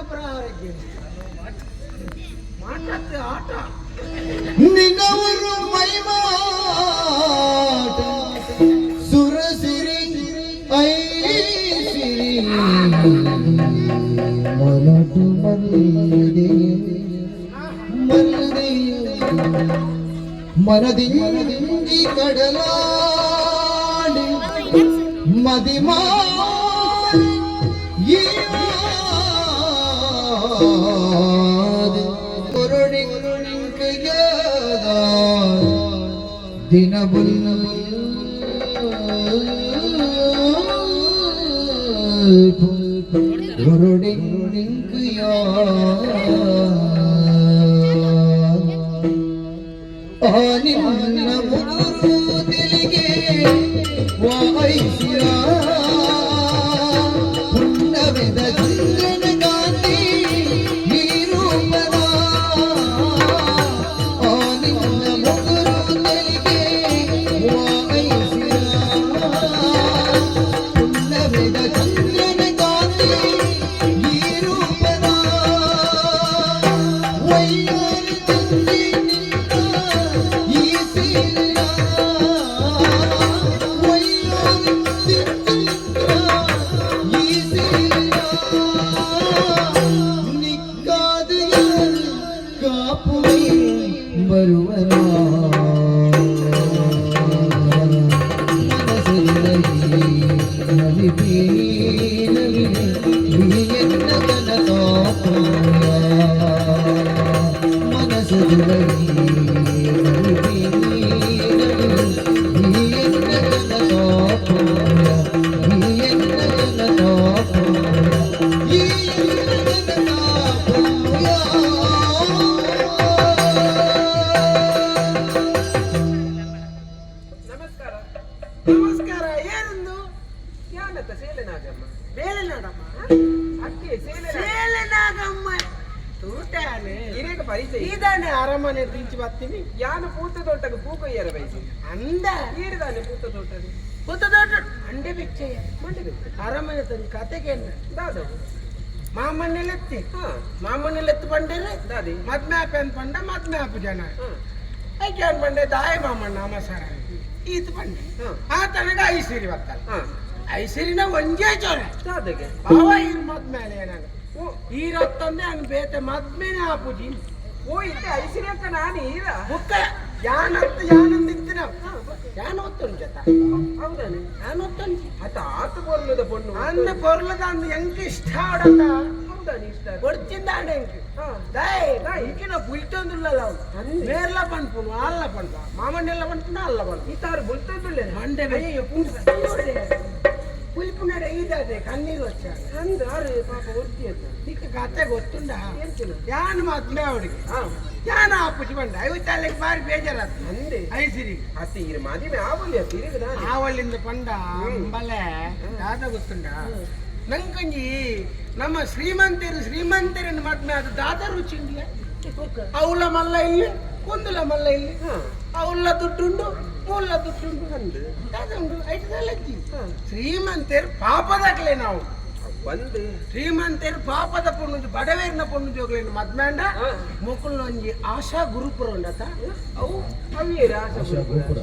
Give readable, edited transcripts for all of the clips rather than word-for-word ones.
ಪುರ ಆರೋಗ್ಯ ಮಾತಾಡ್ತ ಆಟ. ನಿನ್ನವರು ಮೈಮಾಟ ಸುರಸಿರಿ ಐಸಿರಿ ಮನಟು ಮಲ್ಲಿದೆ ಮಲ್ಲದೆ ಮನದಿಂಜಿ ಕಡಲಾಡಿ ಮದಿಮಾರಿ ದಿನಬುಲ್ ನಿನ್ನ ಮುಗುರು ತಿಳಿಗೆ ವಾಯಿಸಿರ ಪುಣ್ಣವೆದ ಚಂದ್ರನ ಕಾಂತಿ ನೀರೂಪದ. ಆ ನಿನ್ನ ಮುಗುರು ತಿಳಿಗೆ ವಾಯಿಸಿರ ಪುಣ್ಣವೆದ ಚಂದ್ರನ ಕಾಂತಿ ನೀರೂಪದ. ವೈಯಾರಿ ತಂದಿ ನಿನ್ನ ಈ ಸೀರೆಯ, ವೈಯಾರಿ ತಂದಿ ನಿನ್ನ ಈ ಸೀರೆಯ ನಿಕ್ಕಾದ ಯಾರು ಕಾಪುವೆ ಬರುವನ ಮನಸ್ಸಿನಲ್ಲಿ ನಲಿಪಿ ನಲಿವೆ ನೀ ಎನ್ನ ಕನಕಾಪುಯ. ಮನಸ್ಸಿನಲ್ಲಿ ನಲಿಪಿ ನಲಿವೆ ನೀ ಎನ್ನ ಕನಕಾಪುಯ, ನೀ ಎನ್ನ ಕನಕಾಪುಯ, ಈ ಎನ್ನ ಕನಕಾಪುಯ. ನಮಸ್ಕಾರ. ನಮಸ್ಕಾರ, ಏನಂದು? ಯಾನತ್ತ ಸೇಲೆನಾಗಮ್ಮ. ಬೇಲೆನಾಡಮ್ಮ. ಅಕ್ಕೆ ಸೇಲೆ. ಸೇಲೆನಾಗಮ್ಮ ತೂಟಾನೆ. ಇರೇಗ ಪರಿಚಯ. ಇದಾನೆ ಅರಮನೆ ದಿಂಚಿ ಬರ್ತೀನಿ. ಯಾನು ಪೂತ ತೋಟಕ್ಕೆ ಪೂ ಕೊಯ್ಯರ ಬೈಸಿ. ಅಂದ. ಈರುದಾನೆ ಪೂತ ತೋಟದ? ಪುತ್ತದೋಟ ಅಂಡೆ ಬಿಚ್ಚಯ್ಯ. ಮಂಡೆ ಬೇಕು. ಅರಮನೆ ತಂದು ಕತೆಗೆ ದಾದವು? ಮಾಮಣ್ಣಲೆತ್ತಿ. ಹಾ. ಮಾಮಣ್ಣಲೆತ್ತು ಬಂಡೇರೆ. ದಾದಿ? ಮದ್ಮೆ ಆಪೆ ಅಂತ ಪಂಡ ಮದ್ಮೆ ಆಪು ಜನ. ಹಾ. ಐಕ್ಯಾನ್ ಬಂಡೆ ದಾಯ ಮಾಮಣ್ಣ ಅಮಸರ ಈತ ಬಂಡೆ. ಹಾ. ಆ ತನಗ ಐಸಿರಿ ಬತ್ತಲ್ಲ. ಹಾ. ಐಸಿರಿನ ಒಂಜೇ ಚೋರೆ. ದಾದಗೆ? ಬಾವ ಈರ್ ಮದ್ಮೇಲೆ ಏನಾಗ ಓ. ಈರತ್ತಂದೆ ಅನ್ ಬೇತೆ ಮದ್ಮೇನೆ ಆಪುಜಿ. ಓ, ಇತ್ತೆ ಐಸಿರಿ ಅಕ್ಕ ನಾನು ಈರ. ಬುಕ್ಕ ಯಾನಂತ ಯಾನಂದ ಇತ್ತಿನ ಯಾನ ಒತ್ತುಂಡು ಜತ. ಹೌದಾನೆ? ಯಾನ ಒತ್ತುಂಜಿ. ಆತ ಆತ ಪೊರ್ಲುದ ಪೊಣ್ಣು. ಅಂದ ಪೊರ್ಲದ ಅಂದ ಎಂಕ್ ಇಷ್ಟ ಆಡತ. ಹೌದಾನೆ, ಇಷ್ಟ? ಕೊಡ್ತಿಂದ ಆಡ ಎಂಕ್. ಹಾ. ದಾಯ್ ಇಂಕಿನ ಬುಲ್ತೊಂದುಲ್ಲಲ್ಲ ಅವು. ಅಂದೆ. ಮೇರ್ಲ ಪನ್ಪುನು ಅಲ್ಲ ಪನ್ಪ ಮಾಮಣ್ಣೆಲ್ಲ ಪನ್ಪುನು ಅಲ್ಲ ಪನ್ಪು. ಇತ್ತಾರು ಬುಲ್ತದ್ದುಲ್ಲೇನ? ಮಂಡೆ ಪುಲ್ಪುನಡೆ ಇದಾದೆ ಕಣ್ಣೀರು వచ్చ. ಅಂದ ಆರು ಪಾಪ ಒತ್ತಿ ಅಂತ. నీకు కథ ಗೊತ್ತುಂಡ? ಎಂಚಿನ? ಯಾನ್ ಮದ್ಮೆ ಅವಡಿಗೆ. ಹಾ. ಯಾನ ಆಪುಜಿ ಬಂಡ ಐವತ್ತಾಲೆಗೆ ಬಾರಿ ಬೇಜಾರಾತು. ಅಂದೆ. ಐಸಿರಿ. ಅತ್ತೆ ಈರು ಮದಿಮೆ ಆವೊಲಿ ಅತ್ತೆ ಇರಿಗೆ ದಾನೆ? ಆವಳಿಂದ ಪಂಡ ಬಲೆ ದಾದ ಗೊತ್ತುಂಡ ನಂಕೊಂಜಿ ನಮ್ಮ ಶ್ರೀಮಂತರು ಶ್ರೀಮಂತರನ್ನು ಮದ್ಮೆ ಅದು ದಾದ ರುಚಿ ಇಂಡಿಯ ಅವಳ ಮಲ್ಲ ಇಲ್ಲಿ ಕೊಂದುಲ ಮಲ್ಲ ಇಲ್ಲಿ. ಹಾ. ಅವಳ ದುಡ್ಡುಂಡು ಮೂಲ ದುಡ್ಡುಂಡು. ಅಂದು. ದಾದ ಉಂಡು ಐಟದಲ್ಲಜ್ಜಿ. ಹಾ. ಶ್ರೀಮಂತರು ಪಾಪದಾಕ್ಲೆ ನಾವು. ಬಂದು. ಶ್ರೀಮಂತರು ಪಾಪದ ಪೊಣ್ಣು ಬಡವೇರಿನ ಪೊಣ್ಣು ಜೋಗ್ಲೇನು ಮದ್ಮ್ಯಾಂಡ. ಹಾ. ಮೊಕ್ಕುಲೊಂಜಿ ಆಶಾ ಗುರುಪುರ ಉಂಡತ ಅವು. ಅವೇರ ಆಶಾ ಗೋಪುರ.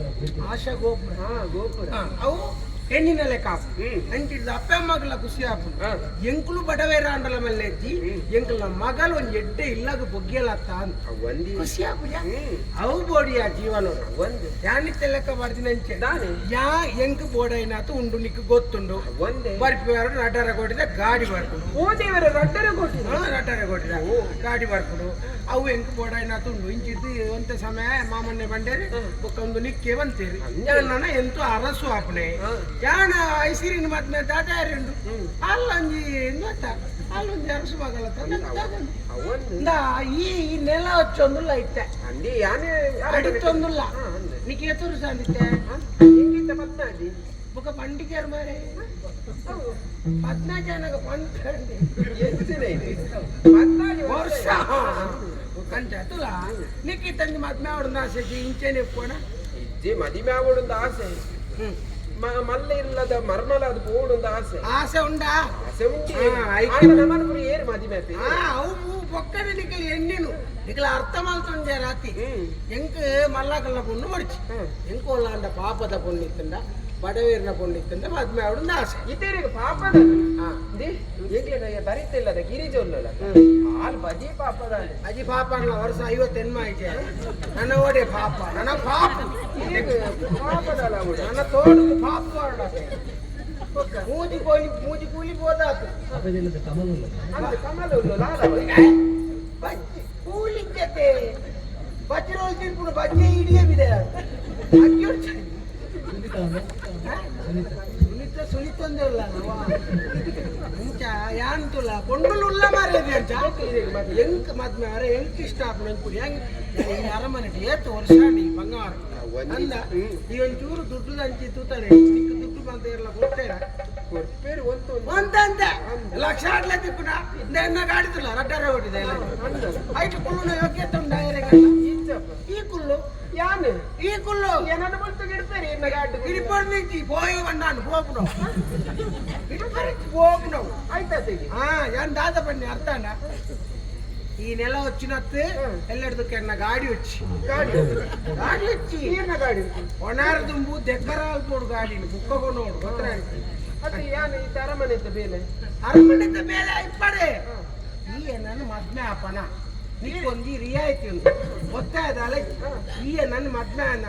ಆಶಾ ಗೋಪುರ. ಹಾ, ಗೋಪುರ. ಹಾ, ಅವು ಹೆಣ್ಣಿನ ಲೆಕ್ಕ ಆಪು. ಅಂಚಿಡ್ದು ಅಪ್ಪ ಅಮ್ಮಗಲ ಖುಷಿ ಆಪು. ಎಂಕುಲು ಬಡವೇರ ಅಂಡಲ ಮಲ್ಲೆಜ್ಜಿ. ಎಂಕುಲ ಮಗಲ್ ಒಂಜಿ ಎಡ್ಡೆ ಇಲ್ಲಗ ಬೊಗ್ಗೆಲತ್ತ ಅಂತ. ಅವ್ ಒಂದಿ. ಖುಷಿ ಆಪುಜ ಅವು ಬೋಡಿಯ ಜೀವನ. ಒಂದು. ಯಾನಿತ್ತೆ ಲೆಕ್ಕ ಬರ್ದಿನಂಚೆ. ದಾನೆ? ಯಾ ಎಂಕ್ ಬೋಡೈನಾತು ಉಂಡು ನಿಕ್ಕು ಗೊತ್ತುಂಡು. ಒಂದೇ. ಬರ್ಪಿವಾರು ರಡ್ಡರ ಕೊಟ್ಟಿದ ಗಾಡಿ ಬರ್ಪುಡು. ಓ ದೇವರ, ರಡ್ಡರ ಕೊಟ್ಟಿನ? ಹಾ, ರಡ್ಡರ ಕೊಟ್ಟಿದ ಗಾಡಿ ಬರ್ಪುಡು. ಅವು ಎಂಕ್ ಬೋಡೈನಾತು ಉಂಡು. ಇಂಚಿದ್ದು ಒಂತೆ ಸಮಯ ಮಾಮನ್ನೆ ಬಂಡೇರಿ. ಬೊಕ್ಕ ಒಂದು ನಿಕ್ಕೆ ಬಂತೇರಿ. ಯಾನ ಎಂತು ಅರಸು ಆಪುನೆ. ಯಾನ ಐಸಿರಿನ ಮದ್ಮೆ ದಾದಾರುಂಡು. ಅಲ್ಲೊಂಜಿ ಎಂತ ಅಲ್ಲೊಂಜಿ ಅರಸು ಮಗಲ. ಅವೊಂದು. ಇಂದ ಈ ಈ ನೆಲ ಹಚ್ಚೊಂದುಲ್ಲ ಇತ್ತೆ. ಅಂದಿ ಯಾನೆ. ಅಡಿತೊಂದುಲ್ಲ. ಹಾ, ಅಂದೆ. ನಿಕ್ಕೆ ಎತ್ತುರು ಸಂದಿತ್ತೆ. ಎಂಗಿತ್ತ ಪತ್ನಾಜಿ? ಬೊಕ್ಕ ಪಂಡಿಕೇರ್ ಮಾರೆ ಪದ್ನಾಜಿ ಜನಗ ಪಂಡಿ. ಎಂಚಿನ ಇದು ಪತ್ನಾಜಿ? ವರ್ಷ ಕಂಚ ತುಲ ನಿಕ್ಕಿ ತಂದು ಮದ್ಮೆ ಅವಡು ಆಸೆ ಇಂಚೆನೆ ಪೋಣ. ಇಜ್ಜೆ, ಮದಿಮೆ ಆವೊಡುಂದು ಆಸೆ. ಮಲ್ಲ ಇಲ್ಲದ ಮರ್ಮಲ ಅದು ಪೋಡುಂದು ಆಸೆ. ಆಸೆ ಉಂಡಾ? ಆಸೆ ಉಂಟು. ಹಾ, ಐಕೆ. ಆಂಡ ನಮನ ಪೂರ ಏರ್ ಮದಿಮೆ ಆಪೆ? ಆ, ಅವು ಬೊಕ್ಕಡೆ ನಿಕಲ್ ಎಣ್ಣಿನು ನಿಕಲ ಅರ್ಥ ಮಲ್ತೊಂಜೆ ರಾತಿ. ಎಂಕ್ ಮಲ್ಲಕಲ್ಲ ಪೊಣ್ಣು ಮಡಿಚಿ. ಎಂಕ್ ಒಲ್ಲಾಂಡ ಪಾಪದ ಪೊಣ್ಣು ಇತ್ತಂಡ, ಬಡವೇರ್ನ ಪೊಣ್ಣು ಇತ್ತಂಡ ಮದ್ಮೆ ಆವಡುಂದು ಆಸೆ. ಇತೇರಿಗೆ ಪಾಪದ. ದಿ ಎಂಕ್ಲೆನ ಬರಿತಿಲ್ಲದ ಗಿರಿಜ ಉಲ್ಲಲ್ಲ, ಹಾಲ್ ಬಜಿ ಪಾಪದ. ಅಜಿ ಪಾಪ ಅಲ್ಲ, ವರ್ಷ 58 ಆಯ್ತು. ನನ್ನ ಓಡೆ ಪಾಪ, ನನ್ನ ಪಾಪ. ಪಾಪದಲ್ಲ ಅವಳು. ನನ್ನ ತೋಡು ಪಾಪ ಮೂಜಿ ಕೋಲಿ ಮೂಜಿ ಕೂಲಿ ಹೋದಾತು. ಅಂದ್ ಕಮಲ ಉಲ್ಲಲ್ಲ ಆಲ. ಬಜ್ಜಿ ಕೂಲಿ ಜೊತೆ ಬಜ್ಜಿ ರೋಲ್ ತಿನ್ಬಿಡು, ಬಜ್ಜಿ ಇಡಿಯೇ ಬಿದೆ. ಅಕ್ಕಿ ಹೊಡ್ಚ. ಸುನಿತ ಸುನಿತಂದಿರಲ್ಲ ಅಂಚ ಯಾಂತುಲ ಪೊಂಡುಲು ಉಲ್ಲ ಮಾರೇದಿ ಅಂಚ. ಎಂಕ್ ಮದ್ಮೆ ಅರೆ ಎಂಕ್ ಇಷ್ಟ ಆಪುಂಡು ಎಂಕುಡು ಹೆಂಗ್ ಈ ಅರಮನೆಟ್ ಏತ್ ವರ್ಷ ಆಂಡ್ ಈ ಬಂಗಾರ ಅಂದ. ಈ ಒಂಚೂರು ದುಡ್ಡು ಅಂಚಿ ತೂತಾನೆ ಚಿಕ್ಕ ದುಡ್ಡು ಬಂತ ಇರಲ್ಲ ಕೊಡ್ತೇರ. ಕೊರ್ಪೇರು ಒಂತು. ಒಂದಂತೆ ಲಕ್ಷ ಆಡ್ಲೆ ತಿಪ್ಪುನ ಎನ್ನ ಗಾಡಿతుಲ್ಲ ರಡ್ಡರ ಹೊಟ್ಟಿದೆ ಇಲ್ಲ. ಐಟ್ ಕುಳ್ಳುನ ಯೋಗ್ಯತೆ ಉಂಡ ಏರೆಗಲ್ಲ? ಇಜ್ಜಪ್ಪ. ಈ ಕುಳ್ಳು. ಯಾನ್ ಈ ಕುಳ್ಳು. ಏನನ್ನ ಬಲ್ತು ಗಿಡ್ಪೇರಿ ಎನ್ನ ಗಾಡು. ಇಡಿಪೊಡ್ ನಿಂಚಿ ಪೋಯಿ ಬಂಡಾನು ಪೋಪುನವು, ಇಡಿಪೊಡ್ ಪೋಪುನವು. ಆಯ್ತಾತೆಗೆ. ಆ ಯಾನ್ ದಾದ ಪನ್ನಿ ಅರ್ಥಾನ? ಈ ನೆಲ వచ్చినತ್ತು ಎಲ್ಲೆಡ್ದಕ್ಕೆ ಎನ್ನ ಗಾಡಿ వచ్చి. ಗಾಡಿ? ಗಾಡಿ వచ్చಿ. ನೀರ್ನ ಗಾಡಿ. ಒಣಾರ ದುಂಬು ದೆಕ್ಕರಾಲ್ ಪೋಡು ಗಾಡಿನ ಬುಕ್ಕ ಕೊನೋಡು ಗೊತ್ತರ. ಅದು ಯಾನ್ ಈ ಅರಮನೆತ್ತ ಬೇಲೆ? ಅರಮನೆದ ಮೇಲೆ ಇಪ್ಪಡೆ. ಈ ನನ್ನ ಮದ್ಮೆ ಆಪನ ನಿಕ್ಕೊಂಜಿ ರಿಯಾಯಿತಿ ಉಂಟು ಗೊತ್ತಾಯ್ದಲ್ಲ. ಈ ನನ್ನ ಮದ್ಮೆ ಅಂದ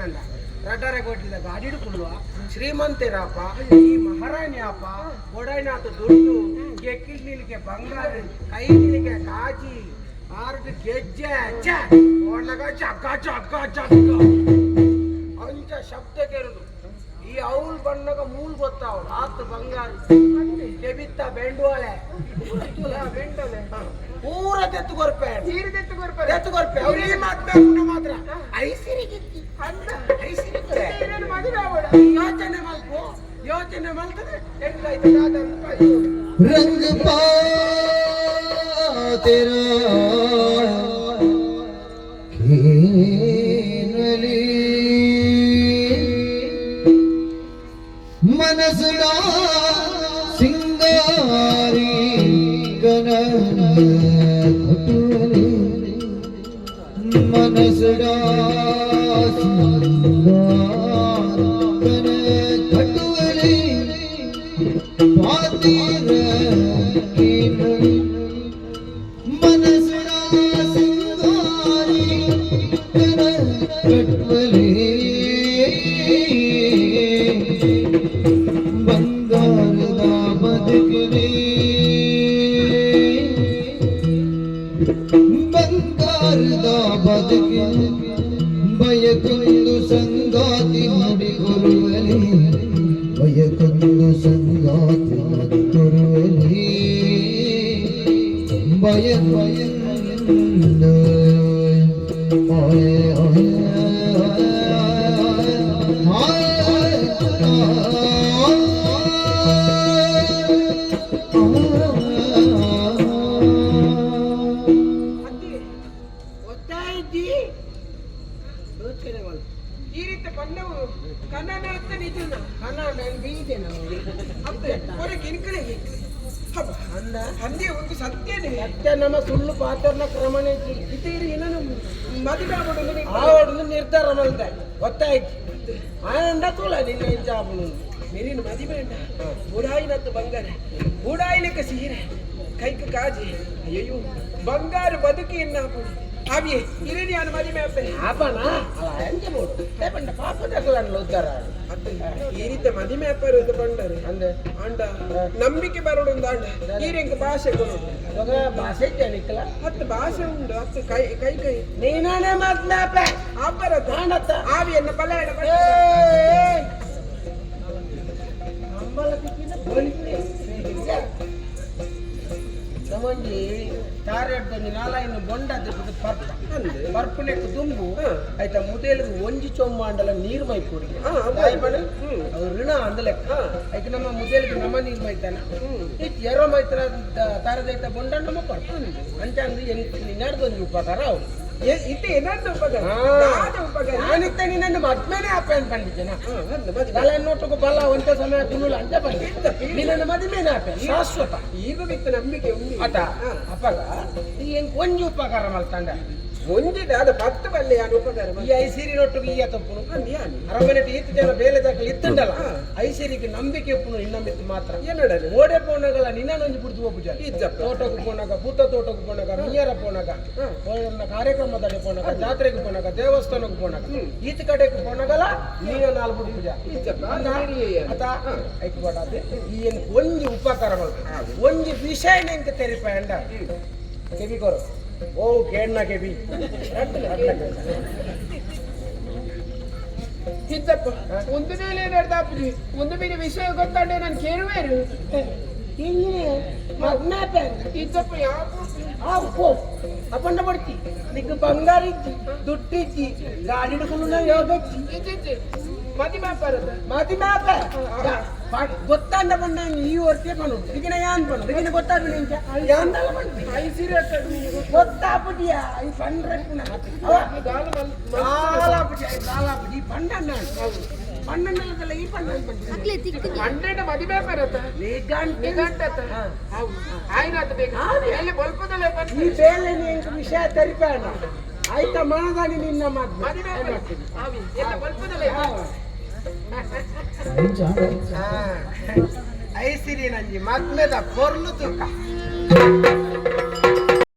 ರಡ್ಡರ ಕೊಟ್ಟಿದ್ದ ಗಾಡಿಡು ಕುಳ್ಳುವ ಶ್ರೀಮಂತರಪ್ಪ, ಈ ಮಹಾರಾಣಿ ಅಪ್ಪ ಒಡನಾಥ ದುಡ್ಡು, ಕೆಕ್ಕಿಲ್ ನಿಲ್ಕೆ ಬಂಗಾರ, ಕೈ ನಿಲ್ಕೆ ಕಾಜಿ, ಆರ್ಡ್ ಗೆಜ್ಜೆ ಛೆ ಒಣಗ ಜಗ್ಗ ಜಗ್ಗ ಜಗ್ಗ ಅಂಚ ಶಬ್ದ ಕೇಳುದು. ಈ ಅವಳು ಬಣ್ಣಗ ಮೂಲ್ ಗೊತ್ತಾವಳು ಆತು ಬಂಗಾರ ಕೆಬಿತ್ತ ಬೆಂಡುವಳೆ. ಬೆಂಡಲೆ. ಪೂರ ತೆತ್ತು ಕೊರ್ಪೆ. ನೀರು ತೆತ್ತು ಕೊರ್ಪರೆ. ತೆತ್ತು ಕೊರ್ಪೆ. ಅವ್ರು ಈ ಮಾತು ಮಾತ್ರ ಐಸಿರಿಗಿತ್ತಿ. ಅಂದ. ಐಸಿರಿಗಿತ್ತೆ. ನೀರೇನು ಮದುವೆ ಆವಡ? ಯೋಚನೆ ಮಲ್ಪು, ಯೋಚನೆ ಮಲ್ತದೆ ಎಂಟಾಯ್ತು ದಾದ ಅಂತ. रंग पा तेरा खेनली मनसड़ा सिंगारी कन घटुअली, मनसड़ा सिंगार कन घटुअली, पातीर कीनली, मनसड़ा सिंगारी कन कटवली, ಬಂಗಾರದ ಬದುಕಲಿ, ಬಂಗಾರದ ಬದುಕಿನ ಬಯಕೊಂದು ಸಂಗಾತಿ ನುಡಿ ಕೊರುವಲಿ, ಬಯಕೊಂದು ಸಂಗಾತಿ ನುಡಿ ಕೊರುವಲಿ, ಬಯಕೊಂದು ಓಯ್ ಓಯ್ ಓಯ್ ಅತ್ತಿ. ಗೊತ್ತಾಯ್ತಿ, ಯೋಚನೆ ಮಲ್ಪು. ಈ ರೀತಿ ಬಂದವು ಕನ್ನಡ ಅತ್ತ ನಿಜನ? ಕನ್ನಡ ನಾನು ಬೀದೆ ನಾವು. ಅತ್ತೆ ಹೊರಗೆ ಇನ್ಕಳೆ ಹಬ್ಬ. ಅಂದ. ಅಂದೇ ಒಂದು ಸತ್ಯನೇ. ಸತ್ಯ, ನಮ್ಮ ಸುಳ್ಳು ಪಾತ್ರನ ಕ್ರಮನೇ. ಇತೇರಿ ಏನನು ಮದುವೆ ಆವಡು. ಆವಡನ್ನು ನಿರ್ಧಾರ ಮಲ್ತೆ ಗೊತ್ತಾಯ್ತು. ಆನಂದ ತೂಲ ನಿನ್ನ ಇಂಚಾಪುನು. ಮೆರಿನ ಮದಿಮೆ ಉಂಡ ಬುಡಾಯಿನತ್ತು ಬಂಗಾರ, ಬುಡಾಯಿನಕ್ಕೆ ಸೀರೆ, ಕೈക്ക് ಕಾಜಿ, ಅಯ್ಯೋ ಬಂಗಾರ ಬದುಕಿ ಎನ್ನಾಪುಡು ಅವಿಯೇ ಇರೇನಿ ಯಾನು ಮದಿಮೆ ಅಪ್ಪೆ. ಆಪನ ಅಲ್ಲ ಎಂಚ ಬೋಡು ಪಂಡ ಪಾಪ ತಕಲನ್ನು ಉದ್ದಾರ. ಅತ್ತೆ ಈ ರೀತಿ ಮದಿಮೆ ಅಪ್ಪರು ಅಂತ ಬಂಡರೆ. ಅಂದೆ. ಅಂಡ ನಂಬಿಕೆ ಬರೋಡು ಒಂದು ಅಂಡ ಈರೆಂಕ್ ಭಾಷೆ ಕೊಡೋಡು. ಇವಾಗ ಭಾಷೆ ನಿಕ್ಕಲ. ಹತ್ತು ಭಾಷೆ ಉಂಡು, ಹತ್ತು ಕೈ ಕೈ ಕೈ. ನೀನೇ ಮದ್ಮೆ ಅಪ್ಪೆ. ಅಬ್ಬರತ್ತ. ಆಂಡತ್ತ. ಆವಿಯನ್ನ ಬಲ ಎಡ. ಅಂಬಲ ತಿಕ್ಕಿನ ಬಳಿಪೆ ಸಮಂಜಿ ತಾರೆಡ್ದೊಂಜಿ ನಾಲಾಯಿನ ಬೊಂಡ ತಿಪ್ಪುದು ಪರ್ಪ. ಅಂದ್. ಪರ್ಪುನೆಕ್ ದುಂಬು ಆಯ್ತಾ ಮುದೇಲಿಗೆ ಒಂಜಿ ಚೊಂಬಾಂಡಲ ನೀರು ಮೈಪುಡಿಗೆ. ಹಾ, ದಾಯಿ ಪಂಡ ಅವು ಋಣ ಅಂದ ಲೆಕ್ಕ. ಐಕ್ ನಮ್ಮ ಮುದೇಲಿಗೆ ನಮ್ಮ ನೀರು ಮೈತಾನ ಇತ್ ಎರೋ ಮೈತನ ತಾರದೈತ ಬೊಂಡ ನಮ್ಮ ಪರ್ಪ ಅಂಚ ಅಂದ್ ಎಂಕ್ ನಿನ್ನಾಡ್ದೊಂಜಿ ಉಪಕಾರ ಅವು. ಇತ್ತೆ ಏನಂತ ಉಪಕಾರ? ದಾದ ಉಪಕಾರ? ನಾನಿತ್ತ ನಿನ್ನನ್ನು ಮದ್ಮೇಲೆ ಆಪೆ ಪಂಡಿಜನ. ಅಂದ್ ಮದ್ಮೆ. ತಲೆ ನೋಟಕ್ಕೂ ಬಲ್ಲ ಒಂದೇ ಸಮಯ ಕುಲ್ಲುಲ ಅಂತ ಪಂಡಿ. ನಿನ್ನನ್ನು ಮದುವೆನೇ ಆಪೆ ಶಾಶ್ವತ. ಈಗ ಬಿತ್ತ ನಂಬಿಕೆ ಉಂಡು. ಅತ ಅಪ್ಪಗ ಈ ಎಂಕ್ ಒಂಜಿ ಉಪಕಾರ ಮಲ್ತಂಡ. ಒಂಜಿ ದಾದ 10 ಬಲ್ಲೆ ಯಾನ್ ಉಪಕಾರ. ಈ ಐಸಿರಿ ನೊಟ್ಟುಗೆ ಈ ತಪ್ಪುನು. ಅಂದ್ ಯಾನ್ ಅರಮನೆಟ್ ಈತ್ ಜನ ಬೇಲೆ ದಾಖಲೆ ಇತ್ತುಂಡಲ್ಲ, ಐಸಿರಿಗೆ ನಂಬಿಕೆ ಉಪ್ಪುನು ನಿನ್ನ ಮಾತ್ರ. ಏನಡನೆ? ಓಡೆ ಪೋನಗಲ ನಿನ್ನೊಂಜಿ ಬಿಡ್ದು ಹೋಗುಜ. ಇಜ್ಜಪ್ಪ. ತೋಟಕ್ಕೆ ಪೋನಾಗ, ಭೂತ ತೋಟಕ್ಕೆ ಪೋನಾಗ, ಮಿಯರ ಪೋನಾಗ, ಕಾರ್ಯಕ್ರಮದಲ್ಲಿ ಪೋನಾಗ, ಜಾತ್ರೆಗೆ ಪೋನಾಗ, ದೇವಸ್ಥಾನಕ್ಕೆ ಪೋನಾಗ, ಈತ ಕಡೆಗೆ ಪೋನಾಗಲ ನೀನ ನಾಲ್ ಬಿಡ್ಪುಜ. ಇಜ್ಜಪ್ಪ. ಅತ ಐಕ್ ಬೋಡಾದೆ ಈ ಏನ್ ಒಂಜಿ ಉಪಕಾರ ಮಲ್ಪು. ಒಂಜಿ ವಿಷಯ ಎಂಕ ತೆರಿಪಂಡ ಕೆಬಿ ಕೊರು. ಓ ಕೇಣ್ಣ ಕೆಬಿ. ಇಜ್ಜಪ್ಪ, ಒಂದು ಮೇಲೆ ನಡೆದಾಪುಜಿ ಒಂದು ಮೇಲೆ ವಿಷಯ ಗೊತ್ತಾಂಡೆ ನಾನು ಕೇಳುವೇರು. ಇಜ್ಜಪ್ಪ, ಯಾವ ಆ ಪೋ ಅಪ್ಪಂಡ ಪಡ್ತಿ ನಿಕ್ ಬಂಗಾರ ಇಜ್ಜಿ, ದುಡ್ಡು ಇಜ್ಜಿ, ಗಾಡಿ ಹಿಡ್ಕೊಂಡು ಯೋಗಚ್ಚಿ. ಇಜ್ಜಿಜ್ಜಿ ಮದಿ ಮಾಪಾರದ. ಮಾತಿ ಮಾಪ ಗೊತ್ತಾಂಡ ಬಂಡ ಈ ವರ್ತಿ ಪನು ಇದನ್ನ ಯಾನ್ ಪನು ಇದನ್ನ ಗೊತ್ತಾಗ ಇಂಚ ಯಾನ್ ಪಂಡಿ. ಐಸಿರಿ ಗೊತ್ತಾಪುಜಿಯ ಈ ಪಂಡ್ರೆ ದಾಲ ಮಲ್ ದಾಲಾಪುಜಿ ದಾಲಾಪುಜಿ ಪಂಡಣ್ಣ ಪಂಡಣ್ಣಲ್ಲ ಈ ಪಂಡ ಪಂಡಿ. ಪಂಡೆಂಡ ಮದಿ ಮಾಪಾರತ. ನಿಘಂಟು. ನಿಘಂಟತ. ಆಯ್ನಾತ ಬೇಗ ಎಲ್ಲಿ ಬಲ್ಪದಲ್ಲೇ ಬಂದು. ಈ ಬೇಲೆ ಎಂಕ್ ವಿಷಯ ತರಿಪಾಣ ಆಯ್ತಾ ಮಾದಾನಿ ನಿನ್ನ ಮಾತು ಮದಿ ಮಾಪಾರ ಆವಿ ಎಲ್ಲ ಬಲ್ಪದಲ್ಲೇ. ಐಸಿರಿ ನಂಜಿ ಮದ್ಮೆದ ಪೊರ್ಲು ತುಕ್ಕ.